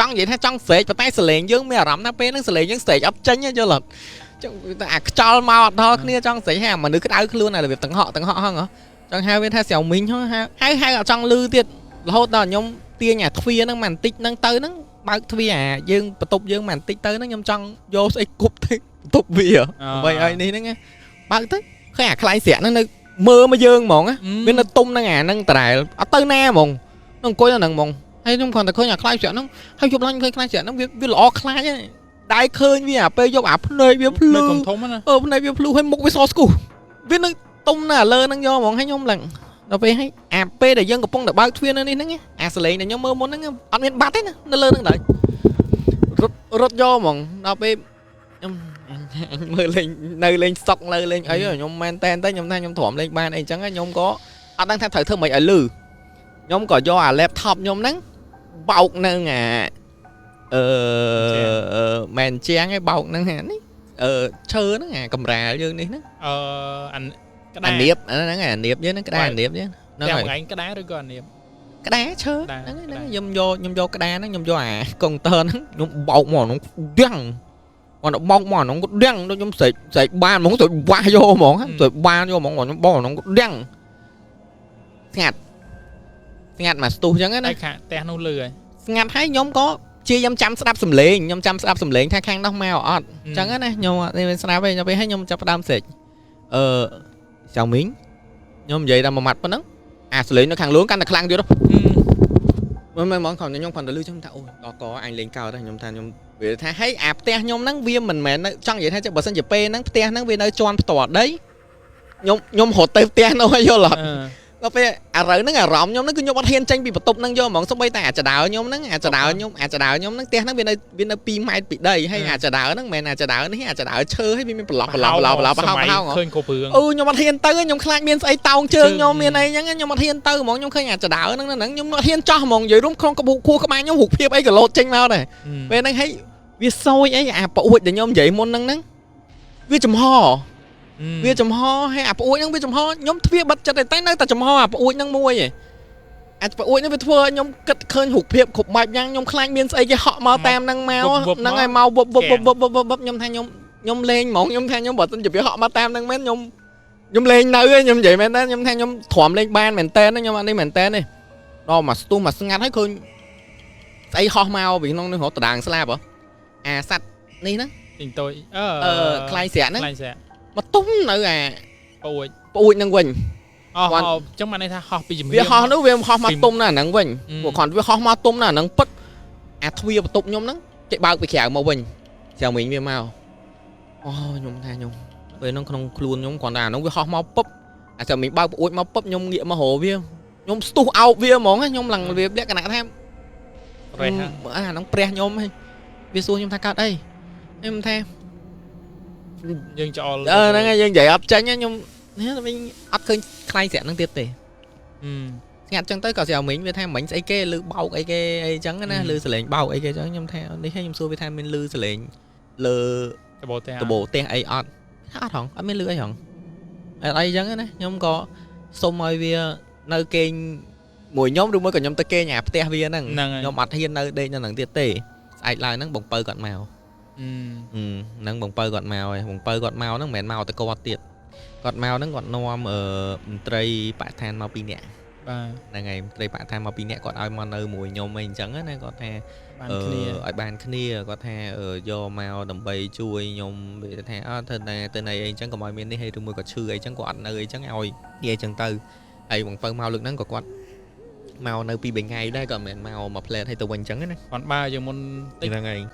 ចង់និយាយថាចង់ស្រែកប៉ុន្តែសលេងយើងមានអារម្មណ៍ថាពេលហ្នឹងសលេងយើងស្រែកអត់ចេញទេយល់អត់ចង់តែអាខ្យល់មកអត់ដល់គ្នាចង់ស្រែកហើយអាមនុស្សក្តៅខ្លួនអារបៀបទាំងហក់ទាំងហក់ហ្នឹងហ៎ចង់ហៅវាថាស្រាវមីងហ៎ហៅហៅហៅអត់ចង់លឺទៀតរហូតដល់ខ្ញុំទាញអាទ្វារហ្នឹងមកបន្តិចហ្នឹងទៅហ្នឹងបើកទ្វារអាយើងបន្ទប់យើងមកបន្តិចទៅហ្នឹងខ្ញុំចង់យកស្អីគប់ទៅបន្ទប់វាដើម្បីឲ្យនេះហ្នឹងណាបើកទៅឃើញអាខ្លែងស្រាក់ហ្នឹងនៅមើលមកយើងហ្មងណា វានៅទុំហ្នឹងអាហ្នឹងដដែលអត់ទៅណាហ្មងនឹងអង្គុយនៅហ្នឹងហ្មងហើយខ្ញុំគ្រាន់តែឃើញអាខ្លាយស្រាក់ហ្នឹងហើយយប់ឡើងឃើញខ្លាយស្រាក់ហ្នឹងវាវាល្អខ្លាចហ្នឹងដែរឃើញវាអាពេលយប់អាភ្នែកវាភ្លឺ នៅធំធំណា អឺភ្នែកវាភ្លឺហើយមុខវាសស្គូវានៅទុំនៅអាលើហ្នឹងយកហ្មងហើយខ្ញុំឡើងដល់ពេលហើយអាពេលដែលយើងកំពុងតែបើកទ្វារនៅនេះហ្នឹងអាសលេងដែលខ្ញុំមើលមុនហ្នឹងអត់មានបាត់ទេណានៅលើហ្នឹងដែររត់រត់យកហ្មងដល់ពេលខ្ញុំអញមើលលេងនៅលេងសុកនៅលេងអីខ្ញុំមែនតែនទៅខ្ញុំថាខ្ញុំទ្រាំលេងបានអីអញ្ចឹងខ្ញុំក៏អត់ដឹងថាត្រូវធ្វើម៉េចឲ្យលឺខ្ញុំក៏យកអា laptop ខ្ញុំហ្នឹងបោកនឹងអាអឺមែនជាងឯងបោកនឹងអានេះអឺឈើហ្នឹងអាកំរាលយើងនេះហ្នឹង អឺអាក្តា អានៀបអាហ្នឹងអានៀបយើងហ្នឹងក្តារអានៀបយើងហ្នឹង ទាំង ហើយ ថ្ងៃក្តារឬក៏អានៀប ក្តារឈើ ក្តារ ហ្នឹងហើយ ក្តារ ហ្នឹងខ្ញុំយកខ្ញុំយកក្តារហ្នឹងខ្ញុំយកអាកុងទ័រហ្នឹងខ្ញុំបោកមកហ្នឹងឌៀងគាត់បោកមកហ្នឹងគាត់ឌៀងដូចខ្ញុំស្រែកស្រែកបានហ្មងស្រែកវាស់យកហ្មងស្រែកបានយកហ្មងខ្ញុំបោកហ្នឹងគាត់ឌៀងស្ងាត់ស្ងាត់មកស្ទុះអញ្ចឹងណា តែខាផ្ទះនោះលឺហើយ ស្ងាត់ហើយខ្ញុំក៏ជាខ្ញុំចាំស្ដាប់សំឡេងខ្ញុំចាំស្ដាប់សំឡេងថាខាងនោះមកអត់អញ្ចឹងណាខ្ញុំអត់មានស្ដាប់ទេដល់ពេលហើយខ្ញុំចាប់ផ្ដើមស្រែកអឺចៅមីងខ្ញុំនិយាយតែមួយម៉ាត់ប៉ុណ្ណឹងអាសំឡេងនៅខាងលួងកាន់តែខ្លាំងទៀត មិនមែនហ្មងគ្រាន់តែខ្ញុំគ្រាន់តែលឺចឹងថាអូដល់កអញលេងកើតហើយខ្ញុំថាខ្ញុំវាថាហេអាផ្ទះខ្ញុំហ្នឹងវាមិនមែននៅចង់និយាយថាបើសិនជាពេលហ្នឹងផ្ទះហ្នឹងវានៅជាន់ផ្ទាល់ដីខ្ញុំខ្ញុំរត់ទៅផ្ទះនោះឲ្យយល់អត់ អឺ ដល់ពេលអារ៉ូវហ្នឹងអារម្មណ៍ខ្ញុំហ្នឹងគឺខ្ញុំអត់ហ៊ានចេញពីបន្ទប់ហ្នឹងយកហ្មងសូម្បីតែអាចដើខ្ញុំហ្នឹងអាចដើខ្ញុំអាចដើខ្ញុំហ្នឹងផ្ទះហ្នឹងវានៅវានៅ2ម៉ែត្រពីដីហើយអាចដើហ្នឹងមិនមែនអាចដើនេះអាចដើឈើហើយវាមានប្រឡោះប្រឡោះប្រឡោះប្រឡោះប្រហោងប្រហោង ឃើញគ្រប់រឿង អឺខ្ញុំអត់ហ៊ានទៅខ្ញុំខ្លាចមានស្អីតោងជើងខ្ញុំមានអីចឹងខ្ញុំអត់ហ៊ានទៅហ្មងខ្ញុំឃើញអាចដើហ្នឹងហ្នឹងខ្ញុំអត់ហ៊ានចោះហ្មងនិយាយរួមក្នុងក្បូរខួរក្បាលខ្ញុំរូបភាពអីក៏លោតចេញមកដែរពេលហ្នឹងហើយវាសយអីអាប្អួចដែលខ្ញុំនិយាយមុនហ្នឹងហ្នឹងវាចំហ វាចំហហើយអាប្អួយហ្នឹងវាចំហខ្ញុំទ្វារបិទចិត្តតែនៅតែចំហអាប្អួយហ្នឹងមួយឯងអាប្អួយហ្នឹងវាធ្វើឲ្យខ្ញុំគិតឃើញរូបភាពគ្រប់បែបយ៉ាងខ្ញុំខ្លាចមានស្អីគេហក់មកតាមហ្នឹងមកហ្នឹងហើយមកវឹបវឹបវឹបវឹបវឹបវឹបខ្ញុំថាខ្ញុំខ្ញុំលេងហ្មងខ្ញុំថាខ្ញុំបើសិនជាវាហក់មកតាមហ្នឹងមែនខ្ញុំខ្ញុំលេងនៅឯងខ្ញុំនិយាយមែនតើខ្ញុំថាខ្ញុំទ្រាំលេងបានមែនតើខ្ញុំអត់នេះមែនតើទេដល់មកស្ទុះមកស្ងាត់ហើយឃើញស្អីហោះមកពីក្នុងនេះរត់ដដាងស្លាប់ហ៎អាសត្វនេះហ្នឹង ទីងតុយអឺ អឺខ្លែងស្រាក់ហ្នឹង ខ្លែងស្រាក់ មកទុំនៅអា ប្អួយ ប្អួយហ្នឹងវិញ អស់អញ្ចឹងបានន័យថាហោះពីជំរា វាហោះនោះវាហោះមកទុំណាហ្នឹងវិញព្រោះគ្រាន់វាហោះមកទុំណាហ្នឹងពិតអាទ្វារបន្ទប់ខ្ញុំហ្នឹងគេបើកពីក្រៅមកវិញស្រាវមីងវាមកអូខ្ញុំថាខ្ញុំពេលហ្នឹងក្នុងខ្លួនខ្ញុំគ្រាន់តែអាហ្នឹងវាហោះមកពឹបអាស្រាវមីងបើកប្អួចមកពឹបខ្ញុំងាកមករកវាខ្ញុំស្ទុះអោបវាហ្មងខ្ញុំឡើងវាលក្ខណៈថា ព្រះ អាហ្នឹងព្រះខ្ញុំហីវាសួរខ្ញុំថាកើតអីខ្ញុំថា យើងច្អល់ អឺហ្នឹងហើយយើងនិយាយអត់ចេញខ្ញុំនេះវិញអត់ឃើញខ្លែងស្រាក់ហ្នឹងទៀតទេ ស្ងាត់ចឹងទៅក៏ស្រាវមីងវាថាមិញស្អីគេលឺបោកអីគេអីចឹងណាលឺសលេងបោកអីគេចឹងខ្ញុំថានេះខ្ញុំសួរវាថាមានលឺសលេងលើ ដបោផ្ទះ ដបោផ្ទះអីអត់ថាអត់ហងអត់មានលឺអីហងអត់អីចឹងណាខ្ញុំក៏សុំឲ្យវានៅគេងមួយខ្ញុំឬមួយក៏ខ្ញុំទៅគេងអាផ្ទះវាហ្នឹងខ្ញុំអត់ហ៊ាននៅដេកនៅហ្នឹងទៀតទេស្អែកឡើងហ្នឹងបងពៅគាត់មកហ្នឹងបងពៅគាត់មកហើយបងពៅគាត់មកហ្នឹងមិនមែនមកតែគាត់ទៀតគាត់មកហ្នឹងគាត់នាំអឺមន្ត្រីបរិស្ថានមកពីរនាក់ បាទ ហ្នឹងហើយមន្ត្រីបរិស្ថានមកពីរនាក់គាត់ឲ្យមកនៅមួយខ្ញុំអីអញ្ចឹងណាគាត់ថា បានគ្នា ឲ្យបានគ្នាគាត់ថាយកមកដើម្បីជួយខ្ញុំវាថាអត់ធ្វើណាទៅណីអីអញ្ចឹងកុំឲ្យមាននេះហើយឬមួយក៏ឈឺអីចឹងគាត់អត់នៅអីចឹងឲ្យនិយាយអញ្ចឹងទៅហើយបងពៅមកលើកហ្នឹងក៏គាត់មកនៅពី3ថ្ងៃដែរក៏មិនមែនមកមួយផ្លែតឲ្យទៅវិញអញ្ចឹងណា គាត់បើយើងមុនតិច ហ្នឹងហើយ។